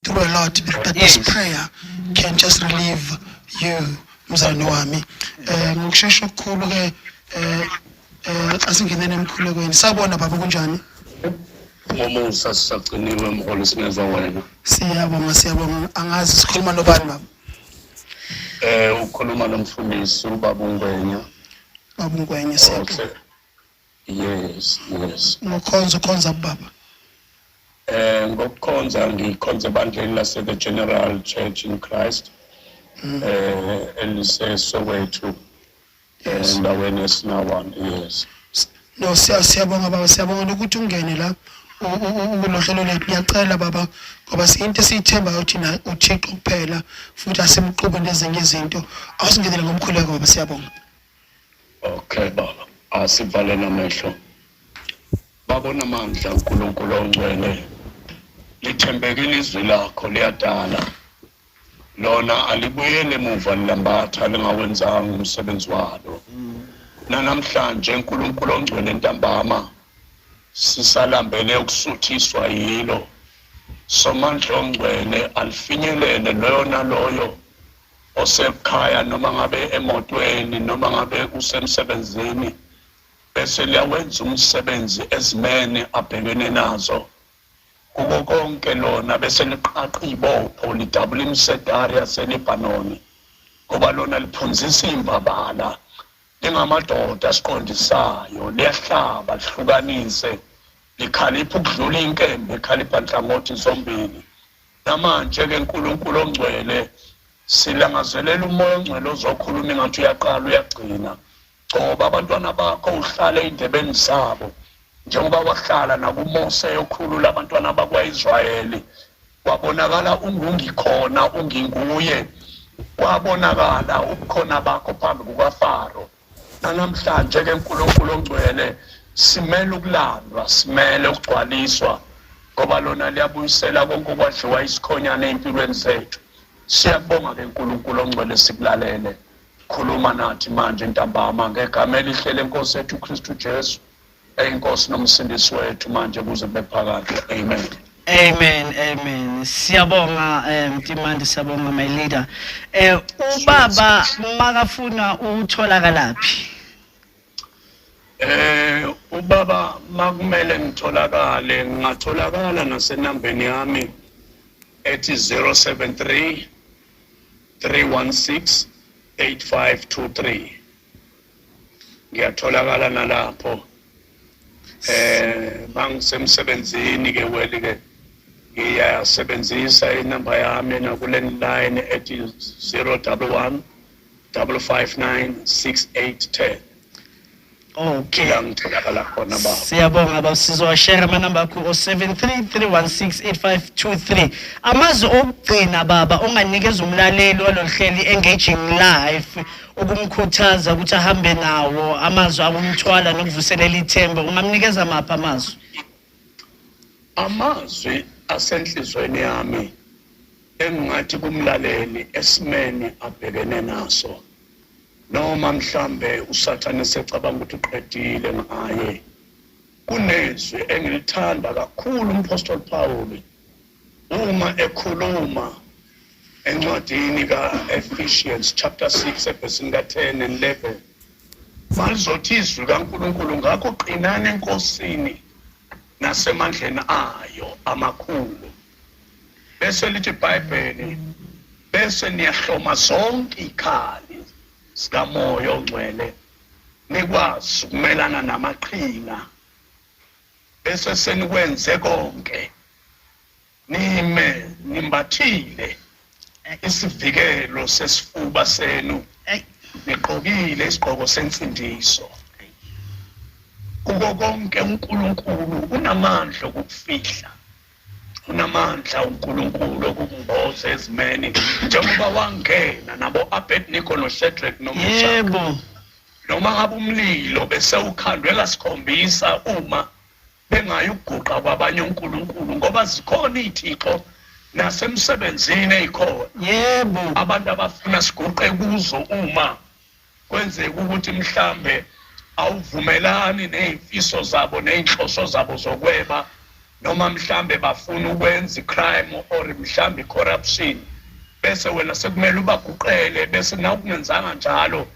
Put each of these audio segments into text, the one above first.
Through a lot, but this prayer can just relieve you, mzalwane wami. Ngokushesha okukhulu ke, asingeneni emkhulekweni. Sawubona baba, kunjani? Ngomusa sisagciniwe, mholi, singezwa wena. Siyabonga, siyabonga. Angazi sikhuluma nobani, baba? Ukhuluma nomfundisi ubaba uNgwenya. Baba uNgwenya, siyabonga. Okay. Yes. Ngokhonza, ukhonza baba? Ngokukhonza ngikhonza ebandleni lase The General Church in Christ elise Soweto, endaweni esinawan, yes. No, siyabonga baba, siyabonga ukuthi ungene la kulohlelo lethu. Ngiyacela baba, ngoba into esiyithembayo thina uThixo kuphela, futhi asimxube nezinye izinto. Awusingenele ngomkhuleko baba, siyabonga. Okay baba, asivale namehlo. Baba onamandla, uNkulunkulu ongcwele, lithembekile izwi lakho, liyadala lona, alibuyele emuva lilambatha lingawenzanga umsebenzi walo. Nanamhlanje, uNkulunkulu ongcwele, ntambama sisalambele ukusuthiswa yilo. Somandla ongcwele, alifinyelele loyo naloyo osekhaya, noma ngabe emotweni, noma ngabe usemsebenzini, bese liyawenza umsebenzi ezimene abhekene nazo kuko konke lona, bese liqaqa ibopho, lidabula imisedari yaseLibhanoni, ngoba lona liphunzisa imbabala, lingamadoda asiqondisayo, liyahlaba lihlukanise, likhalipha ukudlula inkemba ekhalipha nhlangothi zombili. Namanje-ke, Nkulunkulu ongcwele, silangazelela uMoya oNgcwele ozokhuluma ingathi uyaqala uyagcina. Gcoba abantwana bakho, uhlale ey'ndebeni zabo njengoba wahlala nakuMose eyokhulula abantwana bakwa-Israyeli. Wabonakala ungungikhona unginguye, kwabonakala ubukhona bakho phambi kukaFaro. Nanamhlanje-ke, Nkulunkulu ongcwele, simele ukulandwa, simele ukugcwaliswa, ngoba lona liyabuyisela konke okwadliwa isikhonyane ey'mpilweni zethu. Siyakubonga-ke, Nkulunkulu ongcwele, sikulalele. Khuluma nathi manje ntambama ngegama elihle lenkosi yethu uKristu Jesu, eyinkosi nomsindisi wethu, manje kuze kube phakade. Amen. Amen, amen. Siyabonga, Mtimande, siyabonga my leader. Ubaba makafuna utholakalaphi? Ubaba makumele ngitholakale, ngingatholakala nasenambeni yami ethi 073 316 8523. Ngiyatholakala nalapho. Mangisemsebenzini ke, weli ke ngiyasebenzisa inamba yami nakule line ethi 011 559 6810. La ngitholakala khona, baba. Siyabonga baba, sizowashare amanamba akho o-73 316 8523. Amazwi okugcina baba onganikeza umlaleli walolu hleli Engaging Life ukumkhuthaza ukuthi ahambe nawo, amazwi akumthwala nokuvuselela ithemba, ungamnikeza maphi amazwi? Amazwi asenhlizweni yami engingathi kumlaleli esimeni abhekene naso, noma mhlambe uSathane secabanga ukuthi uqedile ngaye, kunezwi engilithanda kakhulu umpostoli Paul uma ekhuluma encwadini ka-Ephesians chapter 6 evesini ka-10 and 11. Malizothi izwi kaNkulunkulu, "Ngakho qinani eNkosini nasemandleni ayo amakhulu." Bese lithi iBhayibheli, "Bese niyahloma zonke ikhali zikaMoya oNgcwele, nikwazi ukumelana namaqhinga, bese senikwenze konke, nime nimbathile isivikelo sesifuba senu, niqokile isigqoko sensindiso." Kuko konke uNkulunkulu unamandla okukufihla, unamandla uNkulunkulu okukumboza ezimeni, njengoba wangena nabo Abednego noShadrach noMeshach. Noma ngabe umlilo bese ukhandwe kasikhombisa, uma bengayi ukuguqa kwabanye uNkulunkulu, ngoba zikhona iy'thixo nasemsebenzini ey'khona abantu abafuna siguqe kuzo. Uma kwenzeka ukuthi mhlambe awuvumelani ney'mfiso zabo ney'nhloso zabo zokweba. Noma mhlambe bafuna ukwenza i-crime or mhlambe i-corruption, bese wena sekumele ubaguqele, bese nawe kungenzanga njalo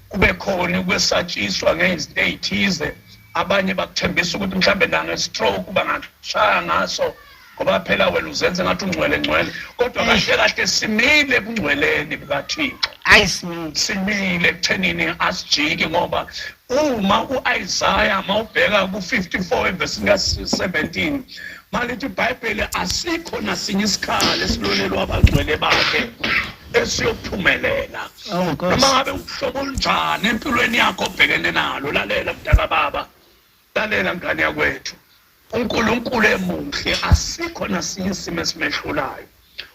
kube khona ukwesatshiswa ngezinto ey'thize. Abanye bakuthembisa ukuthi mhlambe nange-stroke bangakushaya ngaso, ngoba phela wena uzenze ngathi ungcwele ngcwele, kodwa kahle kahle simile ebungcweleni bukaThixo. Ayi, simile. Simile ekuthenini asijiki, ngoba uma u-Isaya mawubheka ku-54 evesini ka-17, malithi iBhayibheli asikho nasinye isikhali esilolelwa abangcwele bakhe esiyophumelela. Oh, Nkosi. Noma ngabe uhlobo olunjani empilweni yakho obhekene nalo, lalela mntaka baba, lalela ngane yakwethu, uNkulunkulu emuhle, asikho nasinye isimo esimehlulayo.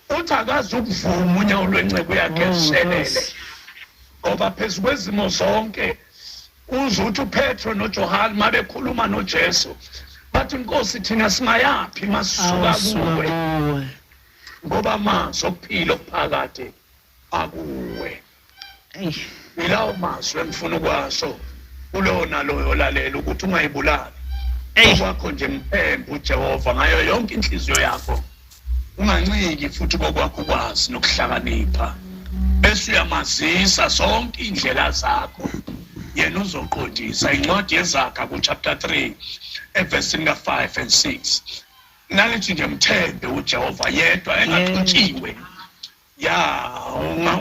Uthi akazi ukuvuma unyawo lwenceku yakhe Oh, eshelele, Nkosi. ngoba phezu kwezimo zonke uze uthi uPetro noJohane mabekhuluma noJesu bathi, "Nkosi, thina singayaphi masisuka Awusuka kuwe?" kuwe. Ngoba amazwi okuphila okuphakade akuwe. Eyi. Yilawo mazwi engifuna ukwasho kulowo naloyo olalela, ukuthi ungayibulali Eyi. okwakho nje, mthembe uJehova ngayo yonke inhliziyo yakho, unganciki futhi kokwakho ukwazi nokuhlakanipha, bese uyamazisa zonke iy'ndlela zakho, yena uzoqondisa. Incwadi yeZaga ku-chapter 3 evesini ka-5 and 6 nalithi nje, mthembe uJehova yedwa engaxutshiwe ya,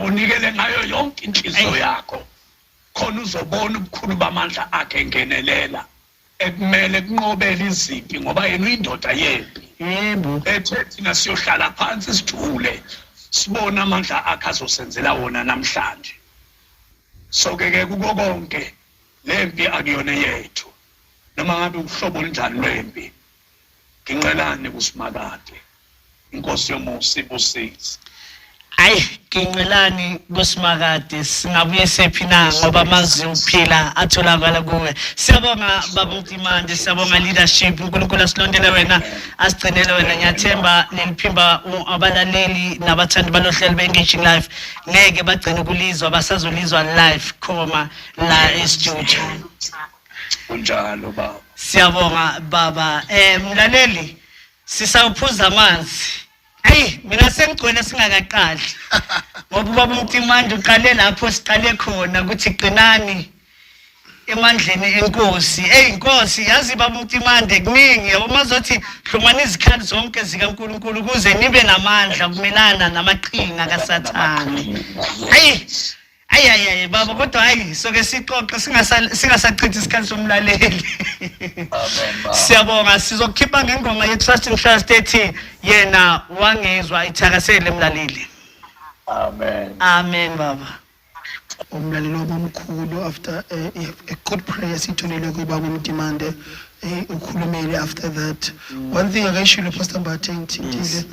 unikele ngayo yonke inhliziyo yakho, khona uzobona ubukhulu bamandla akhe engenelela ekumele kunqobele izimpi, ngoba yena uyindoda yempi. Ethe thina siyohlala phansi sithule sibone amandla akhe azosenzela wona namhlanje. So ke ke kuko konke, lempi akuyona yethu. Noma ngabe uhlobo olunjani lwempi, ginqelani kuSimakade. Inkosi yomusa ibusise. Ayi, ginqelani kuSimakade, singabuye sephi na, ngoba amazwi ukuphila atholakala kuwe. Siyabonga, baba Mtimande, siyabonga leadership. UNkulunkulu asilondele wena, asigcinele wena. Ngiyathemba leliphimba abalaleli nabathandi balohlelo be-Engaging Life ngeke bagcine ukulizwa, basazolizwa live khoma la e-studio. Kunjalo, baba. Siyabonga, baba. Mlaleli, sisawuphuza amanzi. Ayi, mina sengigcwele singakaqali, ngoba ubaba uMtimande uqale lapho siqale khona ukuthi qinani emandleni enkosi. Eyi Nkosi, yazi baba uMtimande, kuningi yabo mazothi hlomani izikhali zonke zikaNkulunkulu ukuze nibe namandla ukumelana namaqhinga kaSathane. Ayi ayi ayi ayi baba, kodwa hayi, soke sixoxe singasachithi isikhathi somlaleli. Amen, baba. Siyabonga, sizokhipha ngengoma ye-Trust in Christ ethi "Yena Wangizwa". Ithakasele, mlaleli. Amen. Amen, baba. Umlaleli wami omkhulu, after a good prayer siyitholile kubaba uMtimande, ukhulumile after that. One thing akayishilo Pastor Mbathe ngithintile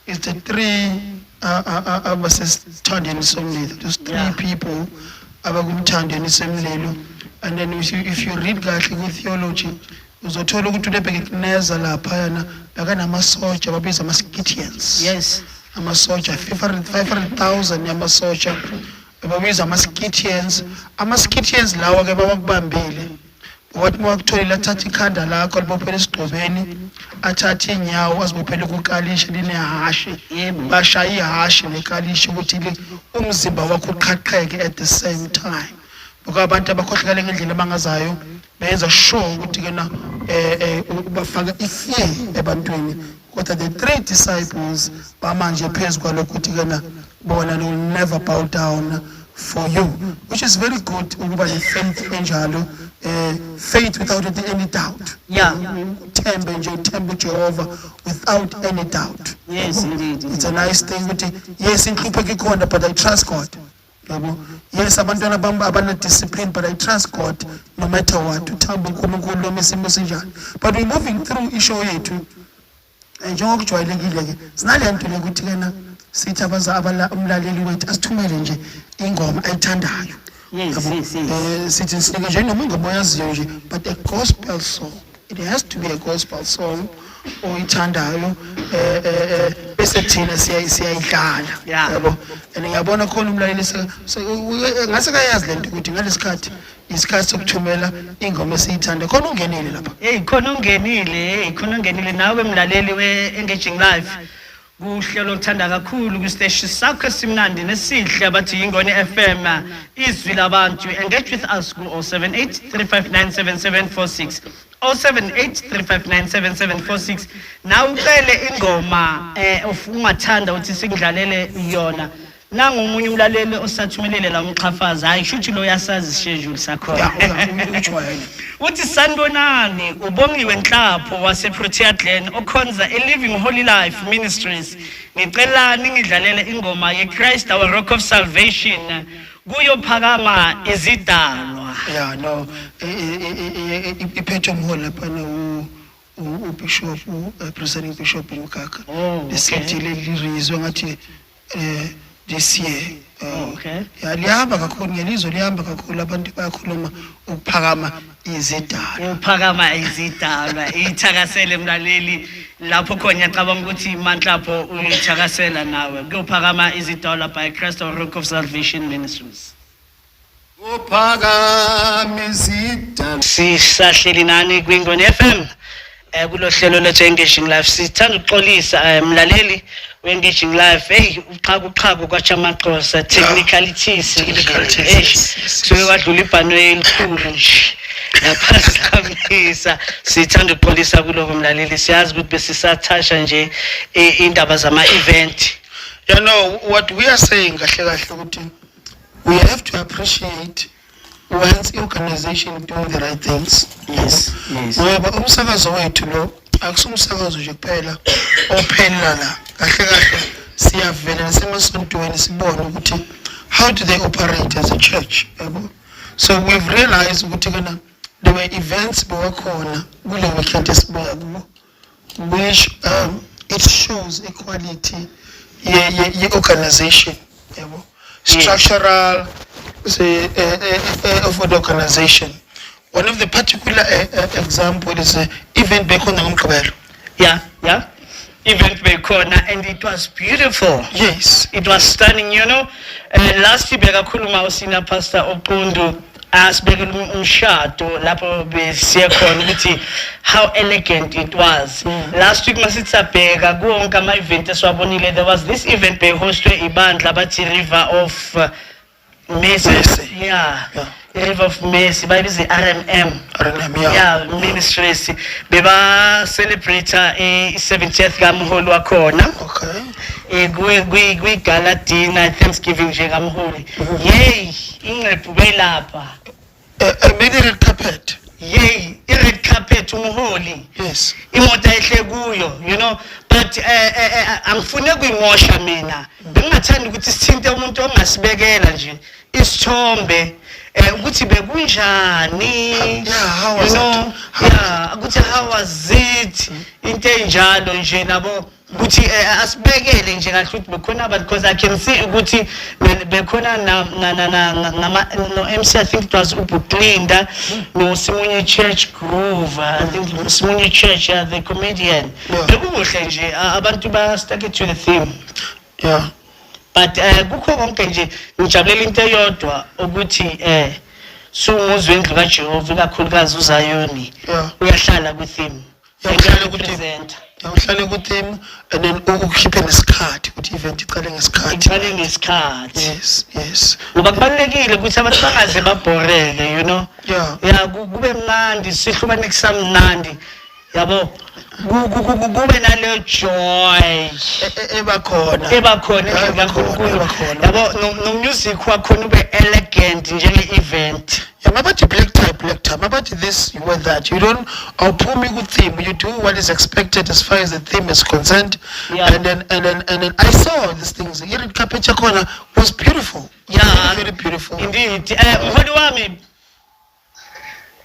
is the three abasesithandeni somlilo, those three people abakumthandeni semlilo. And then if you read kahle ku-theology, uzothola ukuthi uNebhekadineza laphayana bekanamasoja babiza ama-Scythians. Amasoja 500 500,000 yamasoja babiza ama-Scythians. Ama-Scythians lawa ke bawakubambile, wathi mawakutholile athathe ikhanda lakho alibophele esigqobeni, athathe iy'nyawo azibophele kukalishi linehhashi. Bashaya ihhashi nekalishi ukuthi umzimba wakho uqhaqheke at the same time, ngoba abantu abakhohlakele ngendlela abangazayo benza sure ukuthi kena bafaka i-fear ebantwini. Kodwa the three disciples bamanje phezu kwalokho ukuthi kena bona they will never bow down for you, which is very good ukuba ne-faith enjalo, faith without any doubt. Uthembe nje, uthembe uJehova without any doubt. Yes, indeed. It's a nice thing ukuthi yes, inhlupheko ikhona, but I trust God, yabo. Yes, abantwana bami abana-discipline, but I trust God no matter what. Uthembe uNkulunkulu noma isimo sinjani. But we're moving through i-show yethu. Njengokujwayelekile-ke sinale nto le ukuthi kena sithi umlaleli wethu asithumele nje ingoma ayithandayo. Yabo? Yes. Sithi sinike nje noma ingoma oyaziyo nje, but a gospel song. It has to be a gospel song. Oyithandayo, bese thina siyayidlala. Yabo, and ngiyabona khona umlaleli ngase kayazi lento ukuthi ngalesikhathi isikhathi sokuthumela ingoma esiyithanda. Khona ungenile lapha. Hey, khona ungenile, hey, khona ungenile nawe mlaleli we-Engaging Life kuhlelo oluthanda kakhulu kwisiteshi sakho esimnandi nesihle abathi Yingoni FM, izwi labantu. Engage with us ku-078 359 7746, 078 359 7746. Nawe ucele ingoma ungathanda ukuthi sikudlalele yona. Nangomunye umlaleli osathumelele la umxhafaza, hayi, shuthi lo yasazi ischedule sakhona. Ya, ujwayele. Uthi sanibonani, uBongiwe Nhlapho waseProtea Glen okhonza e-Living Holy Life Ministries. Ngicela ningidlalele ingoma ye-Christ Our Rock of Salvation, kuyophakama izidalwa. Ya, no, iphethwe umholi laphana, ubishop, presiding bishop Mkaka. Oh, okay. Lesithi lelirizwe ngathi this year. Ya, lihamba kakhulu, ngiyalizwa lihamba kakhulu, abantu bayakhuluma ukuphakama izidalwa. Uphakama izidalwa, ithakasele mlaleli lapho khona. Ngiyacabanga ukuthi manhlapho uyithakasela nawe, kuyophakama izidalwa by Christ Our Rock of Salvation Ministries. Uphakama izidalwa. Sisahleli nani kwiNgoni FM kulo hlelo lethu Engaging Life. Sithanda ukuxolisa, mlaleli we-Engaging Life. Hey, uxhaka uxhaka kwaChamaxhosa, technicalities. Technicalities, Eish, yes. kusuke kwadlula ibhanoyi elikhulu nje laphazamisa. Sithanda ukuxolisa kuloko, mlaleli. Siyazi ukuthi besisathasha nje indaba zama-event. You know what we are saying, kahle kahle, ukuthi we have to appreciate once i-organization doing the right things. Ngoba umsakazo wethu lo akusumsakazo nje kuphela ophelela la. Kahle kahle siyavela nasemasontweni, sibone ukuthi how do they operate as a church, yabo. So we've realized ukuthi kana there were events bewakhona kule weekend esibuya kuwo, which it shows equality ye organization, yabo, structural say, of the organization. One of the particular example is event bekhona ngoMgqibelo. Yeah, event bekhona and it was beautiful. It was stunning. Last year bekakhuluma usenior pastor Oqundu, asibekela umshado lapho besiye khona ukuthi how elegant it was. Last week masithi sabheka kuwonke ama-event esiwabonile, there was this event behostwe ibandla bathi River of Mercy. Mercy. Yeah. River of Mercy, bayibiza i-RMM. RMM, yeah. Yeah, ministries beba celebrate i-70th kamholi wakhona. Kwi gala dinner, Thanksgiving nje kamholi. Yey, ingqephu belapha. Maybe red carpet. Yey, i-red carpet, umholi. Imoto ehle kuyo. But angifune kuyimosha mina. Bengingathanda ukuthi sithinte umuntu ongasibekela nje isithombe ukuthi bekunjani. Yeah, how was you know it? How Yeah, ukuthi how was it, into enjalo nje nabo, ukuthi asibekele nje kahle ukuthi bekhona abantu, because I can see ukuthi bekhona na na na na nama no MC, I think it was uBuklinda no Simunye Church Groove, I think Simunye Church, yeah, the comedian. Bekukuhle nje, abantu ba stuck it to the theme. But kukho konke nje ngijabulela into eyodwa, ukuthi sunguzwe indlu kaJehova, ikakhulukazi uZayoni, uyahlala ku-theme. Yeah, uhlale ku-theme. Presenter. Yeah, uhlale ku-theme and then ukhiphe nesikhathi ukuthi event iqale ngesikhathi. Iqale ngesikhathi. Yes. Ngoba kubalulekile ukuthi abantu bangaze babhoreke. Ya, kube mnandi, sihlukane kusamnandi, yabo. Kube naleyo joy Ebakhona. Ebakhona endlini Ebakhona, kaNkulunkulu. Ebakhona. Yabo, no-music wakhona ube elegant njenge-event. Yeah, mabathi black tie, black tie. Mabathi this, you wear that. You don't, awuphumi ku-theme. You do what is expected as far as the theme is concerned. And then I saw these things. I-red carpet yakhona was beautiful. Very, very beautiful. Indeed. Mholi wami.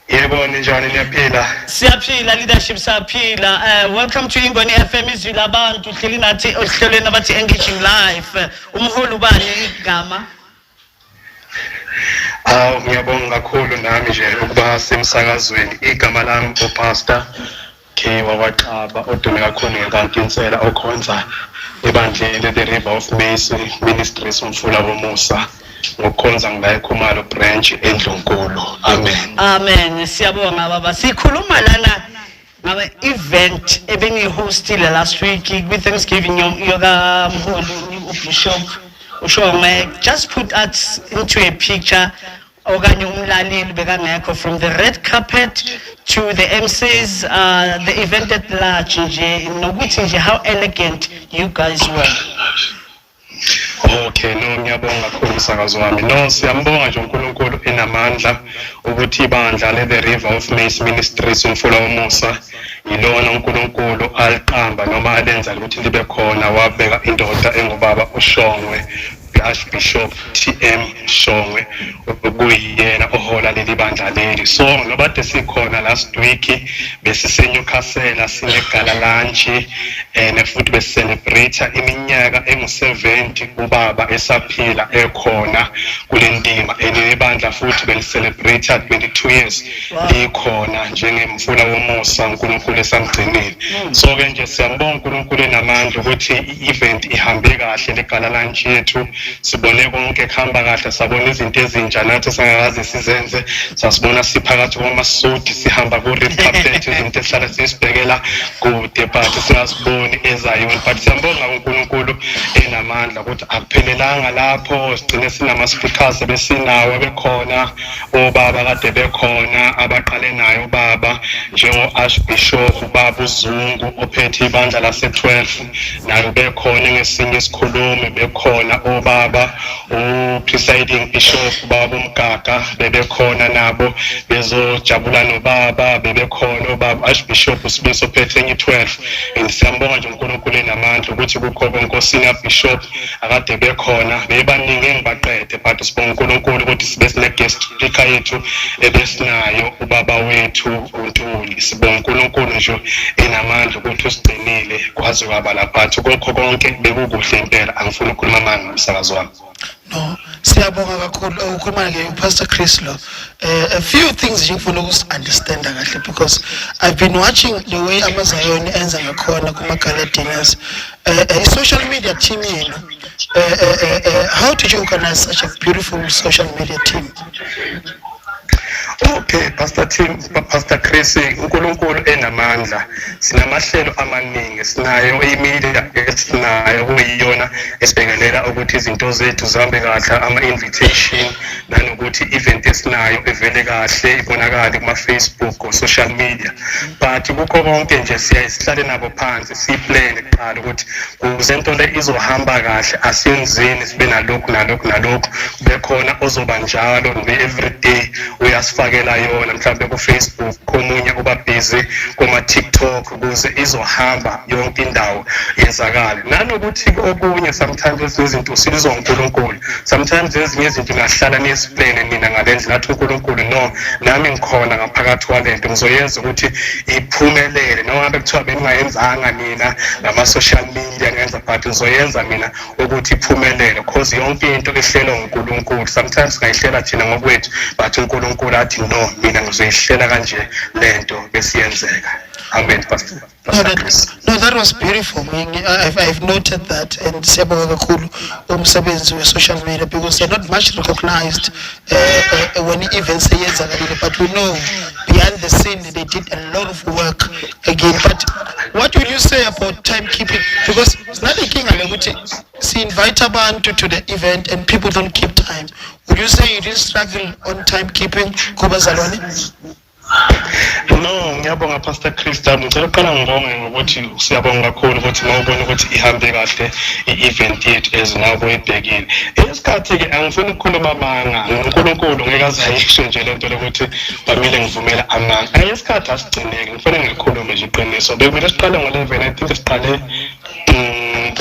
Yebo, ninjani, niyaphila? Siyaphila, leadership, siyaphila. Welcome to Ingoni FM, izwi labantu. Uhleli nathi ohlelweni abathi Engaging Life. Umholi ubani igama? Awu, ngiyabonga kakhulu nami nje ukuba semsakazweni. Igama lami uPastor K wakwaXaba odume kakhulu ngekantinsela okhonza ebandleni le-The River of Mercy Ministries, umfula womusa. Ngokukhonza ngila eKhumalo branch eNdlunkulu. Amen. Amen. Siyabonga baba. Sikhuluma lana ngabe event ebengihostile last week kwi-Thanksgiving yokamholi uBishop uShongwe. Just put us into a picture, okanye umlaleli bekangekho, from the red carpet to the MCs, the event at large nje, nokuthi nje how elegant you guys were. Okay, no, ngiyabonga kakhulu umsakazo wami. No, siyambonga nje uNkulunkulu enamandla ukuthi ibandla le The River of Mercy Ministries, umfula womusa, yilona uNkulunkulu aliqamba noma alenza ukuthi libe khona, wabeka indoda engubaba uShongwe, Archbishop TM Shongwe, okuyiyena ohola leli bandla leli. So nobade sikhona last week besise Newcastle sine gala lunch and futhi besicelebrate iminyaka engu-70 ubaba esaphila ekhona kule ndima, and ibandla futhi belicelebrate 22 years likhona njengemfula womusa uNkulunkulu esamgcinile. So ke nje siyambonga uNkulunkulu enamandla ukuthi i-event ihambe kahle, legala lunch yethu, sibone konke kuhamba kahle, sabona izinto ezintsha nathi sangakaze sizenze, sasibona siphakathi kwamasudi sihamba ku-red carpet, izinto esihlala sisibhekela kude but singaziboni ezayoni. But siyambonga uNkulunkulu enamandla ukuthi akuphelelanga lapho, sigcine sinama-speakers ebesinawo bekhona obaba kade bekhona abaqale naye ubaba, njengo-Archbishop ubaba uZungu ophethe ibandla lase-12, naye bekhona ngesinye isikhulumi, bekhona obaba u-presiding bishop ubaba uMgaga bebekhona nabo bezojabula nobaba, bebekhona ubaba Archbishop uSibiso ophethe enye i-12. And siyambonga nje uNkulunkulu enamandla ukuthi kukho konkosina bishop akade bekhona, bebaningi engibaqede, but sibonga uNkulunkulu ukuthi sibe sine-guest speaker yethu ebesinayo, ubaba wethu uNtuli. Sibonga uNkulunkulu nje enamandla ukuthi usigcinile kwaze kwaba lapha. Kokho konke bekukuhle impela, angifuni ukukhuluma amanga umsakazo wami. No, siyabonga kakhulu. Ukhuluma ke uPastor Chris lo. A few things nje ngifuna ukusi-understanda kahle, because I've been watching the way amaZayoni enza ngakhona kuma-gala dinners. Social media team yenu, how did you organize such a beautiful social media team? Okay, Pastor Tim, Pastor Chris, uNkulunkulu enamandla. Sinamahlelo amaningi, sinayo imedia esinayo kuyiyona esibhekelela ukuthi izinto zethu zihambe kahle, ama-invitation nanokuthi event esinayo ivele kahle ibonakale kuma-Facebook or social media. But kukho konke nje siyaye sihlale nabo phansi, siyiplane kuqala ukuthi ukuze into le izohamba kahle asiyenzeni sibe nalokhu nalokhu nalokhu, kube khona ozoba njalo every day uyasifakela yona mhlawumbe ku-Facebook, komunye uba busy kuma-TikTok, ukuze izohamba yonke indawo yenzakale. Nanokuthi okunye sometimes ezinye izinto silizwa uNkulunkulu, sometimes ezinye izinto ngahlala niyisiplane nina ngale ndlela, athi uNkulunkulu, "No, nami ngikhona ngaphakathi kwalento, ngizoyenza ukuthi iphumelele noma ngabe kuthiwa beningayenzanga nina ngama-social media ngenza, but ngizoyenza mina ukuthi iphumelele," cause yonke into ehlelwa uNkulunkulu. Sometimes singayihlela thina ngokwethu, but uNkulunkulu athi, "No, mina ngizoyihlela kanje lento," besiyenzeka. Amen, Pastor. No, Pastor that, Chris. No, that was beautiful. I've noted that, and siyabonga kakhulu umsebenzi we-social media, because they're not much recognized when events seyenzakalile, but we know behind the scene they did a lot of work again. But what will you say about timekeeping? Because sinale le ukuthi si-invite abantu to the event and people don't keep time. Would you say you didn't struggle on timekeeping kubazalwane? No, ngiyabonga Pastor Chris. Ngicela ukuqala ngibonge ngokuthi siyabonga kakhulu ukuthi mawubona ukuthi ihambe kahle i-event yethu as nawe uyibhekile. Isikhathi-ke angifuni ukukhuluma amanga, uNkulunkulu ngeke aze ayisho nje lento lokuthi bamile ngivumela amanga. Isikhathi asigcineki, ngifanele ngikhulume nje iqiniso. Bekumele siqale ngo-11, I think siqale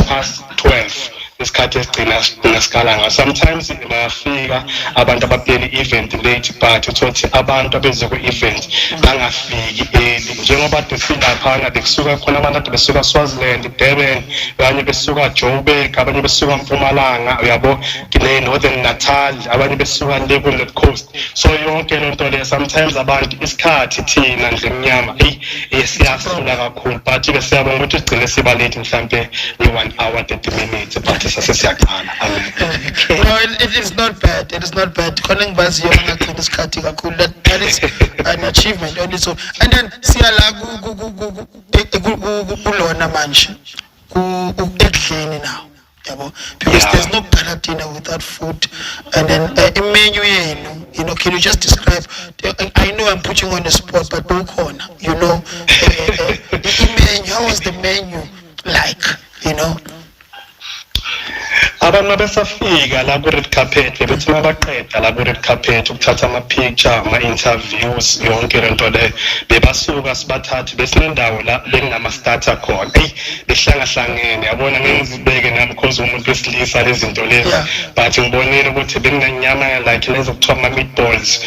past 12. Isikhathi esigcina sigcina sikala ngaso, sometimes bayafika abantu abaphele i-event late, but uthole ukuthi abantu abeze ku-event bangafiki early. Njengoba kade silaphana, bekusuka khona abantu ade besuka Swaziland, Durban, abanye besuka Joburg, abanye besuka Mpumalanga, uyabo, ne-Northern Natal, abanye besuka le ku-North Coast. So yonke le nto le, sometimes abantu isikhathi thina ndlu emnyama eyi siyasifuna kakhulu, but-ke siyabonga ukuthi sigcine siba late mhlampe nge-1 hour 30 minutes, but sase siyaqala. Amen. No, it is not bad. It is not bad. Khona engibaziyo bangagcina isikhathi kakhulu. That is an achievement on its own. And then siya la kulona manje. Ku ekudleni now. Yabo. Because there's no gala dinner without food. And then menu yenu, can you just describe? I know I'm putting on the spot, but bukhona, menu, how was the menu like? Abantu besafika la ku-red carpet, bebethi uma baqeda la ku-red carpet ukuthatha ama-picture, ama-interviews, yonke le nto leyo, bebasuka sibathathe. Besinendawo la bekunama-starter khona, eyi, behlangahlangene, yabona. Ngeke ngizibeke nami cause umuntu wesilisa lezi zinto lezi, but ngibonile ukuthi bekunenyama like lezo kuthiwa ama-meatballs,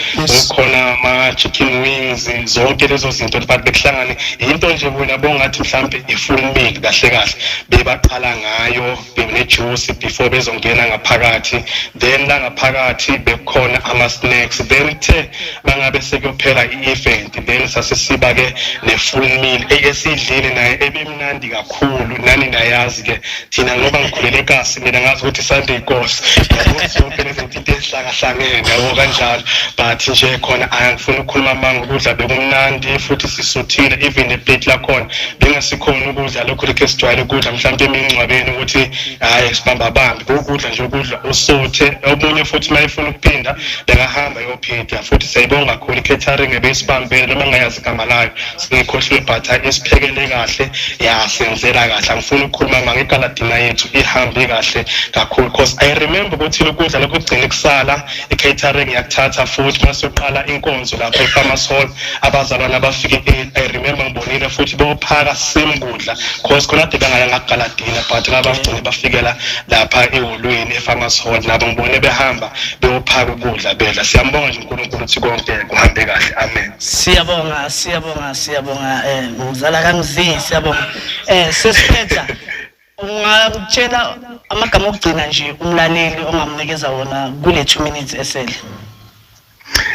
kukhona ama-chicken wings, zonke lezo zinto, but bekuhlangane into nje bona bongathi mhlampe i-full meal kahle kahle. Bebaqala ngayo ne-juice before bezongena ngaphakathi. Then la ngaphakathi bekukhona ama-snacks. Then kuthe bangabe sekuyophela i-event, then sasesiba-ke ne-full meal esiyidlile naye ebemnandi kakhulu. Nani nayazi-ke thina ngoba ngikhulele ekasi, mina ngazi ukuthi Sunday course, yabo, zonke lezi zinto ezihlakahlangene, yabo, kanjalo. But nje khona angifuni ukukhuluma amanga, ukudla bekumnandi futhi sisuthile. Even neplate lakhona bengasikhona ukudla lokhu lokhu esijwayele ukudla mhlawumbe emingcwabeni, ukuthi hhayi sibamba bambi ukudla nje, ukudla usuthe. Omunye futhi uma efuna ukuphinda bengahamba yophinda futhi. Siyayibonga kakhulu i-catering ebeyisibambele, noma ngingayazi igama layo, singikhohliwe, but hhayi isiphekele kahle, yasenzela kahle. Angifuni ukukhuluma manga, i-gala dinner yethu ihambe kahle kakhulu, because I remember ukuthi lokudla lokhu kugcine kusala, i-catering yakuthatha futhi mase uqala inkonzo lapha e-Farmers Hall. Abazalwane abafike early, I remember ngibonile futhi beyophaka same kudla, cause khona kade bengayanga ku-gala dinner, but labagcine bafikela lapha eholweni e-Farmers Hall, nabo ngibone behamba beyophaka ukudla bedla. Siyambonga nje uNkulunkulu ukuthi konke kuhambe kahle. Amen. Siyabonga, siyabonga, siyabonga, mzala kaMzi, siyabonga. Sesiphetha, ungakutshela amagama okugcina nje umlaleli ongamnikeza wona kule 2 minutes esele?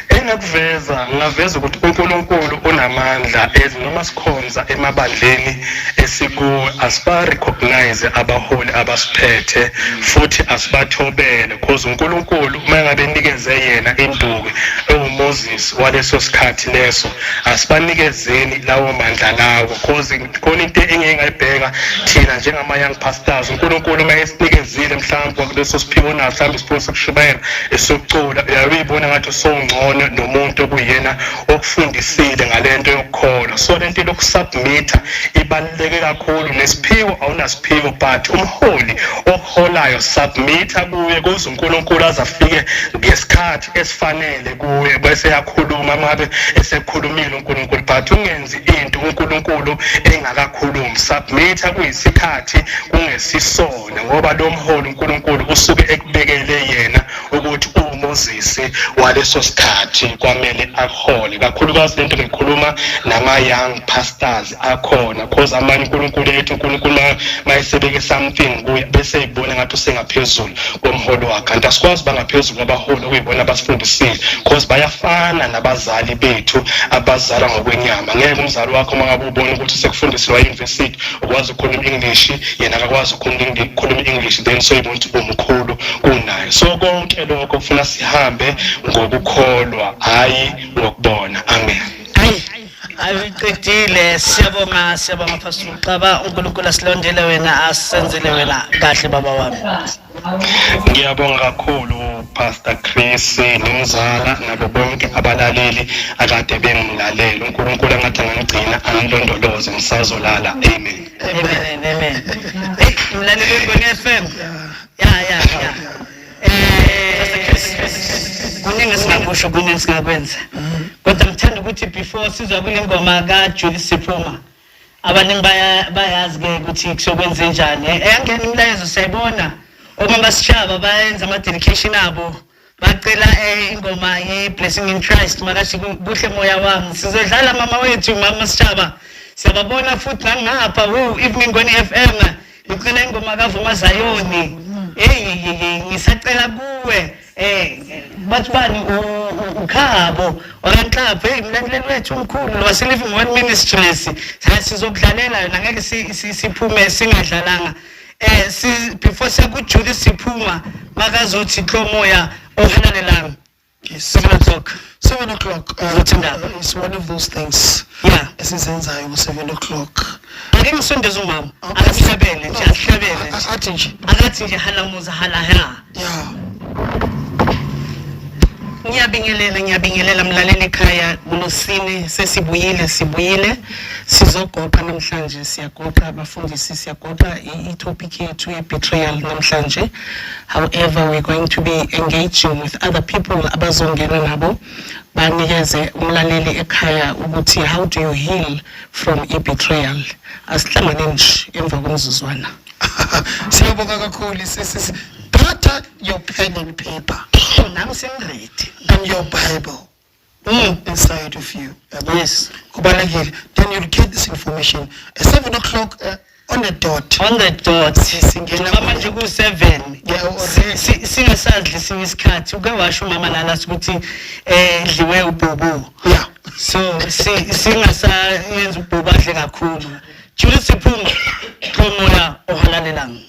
Engakuveza, ngingaveza ukuthi uNkulunkulu unamandla. As noma sikhonza emabandleni esikuwo, asiba-recognize abaholi abasiphethe futhi asibathobele, cause uNkulunkulu uma ngabe enikeze yena induku ewuMoses waleso sikhathi leso, asibanikezeni lawo mandla lawo, cause khona into engeke ngayibheka thina njengama-young pastors. uNkulunkulu uma esinikezile mhlawumbe kuleso siphiwo naso, mhlawumbe isiphiwo sokushumayela, esokucula, uyabe uyibona ngathi usowungcono nomuntu okuyena okufundisile ngalento yokukholwa. So lento yokusubmitha ibaluleke kakhulu. Nesiphiwo awunasiphiwo, but umholi oholayo, submitha kuye kuze uNkulunkulu aze afike ngesikhathi esifanele kuye, bese yakhuluma mabe esekhulumile uNkulunkulu. But ungenzi into uNkulunkulu engakakhulumi. Submitha kuyisikhathi kungesisona, ngoba lo mholi uNkulunkulu usuke ekubekele yena ukuthi uMoses waleso sikhathi kwamele akuhole. Kakhulukazi lento ngikhuluma nama-young pastors akhona, cause amanye uNkulunkulu ethi uNkulunkulu mayesebeke something kuye, bese eyibona ngathi usengaphezulu komholo wakhe, kanti asikwazi bangaphezulu kwabaholi okuyibona abasifundisile, cause bayafana nabazali bethu abazalwa ngokwenyama. Ngeke umzali wakho uma ngabe ubona ukuthi sekufundisiwe e-university, ukwazi ukukhuluma English, yena akakwazi ukukhuluma English, then soyibona ukuthi umkhulu kunayo. So konke lokho kufuna sihambe ngokukholwa, hayi ngokubona. Amen. Hayi, ayiqedile. Siyabonga, siyabonga, Pastor Xaba. uNkulunkulu asilondele wena, asenzele wena kahle, baba wami. Ngiyabonga kakhulu, Pastor Chris nomzala nabo bonke abalaleli akade bengilalela. uNkulunkulu angathi angangigcina, angilondoloze, ngisazolala. Amen. Amen, amen. Hey, mlaleli weNgoni FM. Ya. Kuningi esingakusho, kuningi esingakwenza. Kodwa ngithanda ukuthi before sizwa kule ngoma kaJulie Siphuma, abaningi bayazi ke ukuthi kusokwenze njani. Eyangena imilayezo, siyayibona. Omama Sitshaba bayenza ama-dedication abo, bacela ingoma ye-Blessing in Christ, makathi kuhle moya wami. Sizodlala mama wethu, mama Sitshaba. Siyababona futhi nangapha ku-Evening Ngweni FM, ngicela ingoma kaVuma Zayoni. Hey, ngisacela kuwe, bathi bani, ukhabo wakanhlapho. Hey, mlaleli wethu omkhulu wase-Living One Ministries, sizokudlalela yona, ngeke siphume singadlalanga. Before sekuJudy siphuma, makazothi moya ohalalelang. Yes. 7 o'clock. 7 o'clock. Uzothi indaba. It's one of those things esizenzayo ngo-7 o'clock. Ake ngisondeze umama, akasihlabele nje, asihlabele nje. Athi nje. Akathi nje halamuza halaha. Yeah. Ngiyabingelela, ngiyabingelela mlaleli ekhaya. Kulosine sesibuyile, sibuyile sizogoqa namhlanje. Siyagoqa abafundisi, siyagoqa i-topic yethu ye-betrayal namhlanje. However, we're going to be engaging with other people abazongena nabo banikeze umlaleli ekhaya ukuthi how do you heal from i-betrayal. Asihlangane nje emva komzuzwana. Siyabonga kakhulu. Thatha your pen and paper Nami sengi-ready. And your Bible inside of you. Yabo? Yes. Kubalulekile. Then you'll get this information at 7 o'clock, on the dot. On the dot. Singena. Njengoba manje ku-7, Yeah, already. singasadli esinye isikhathi. Uke washo umama lala ukuthi dliwe ubhubu. So singasayenza ubhubu adle kakhulu. Julie siphuma, moya ohalalelang.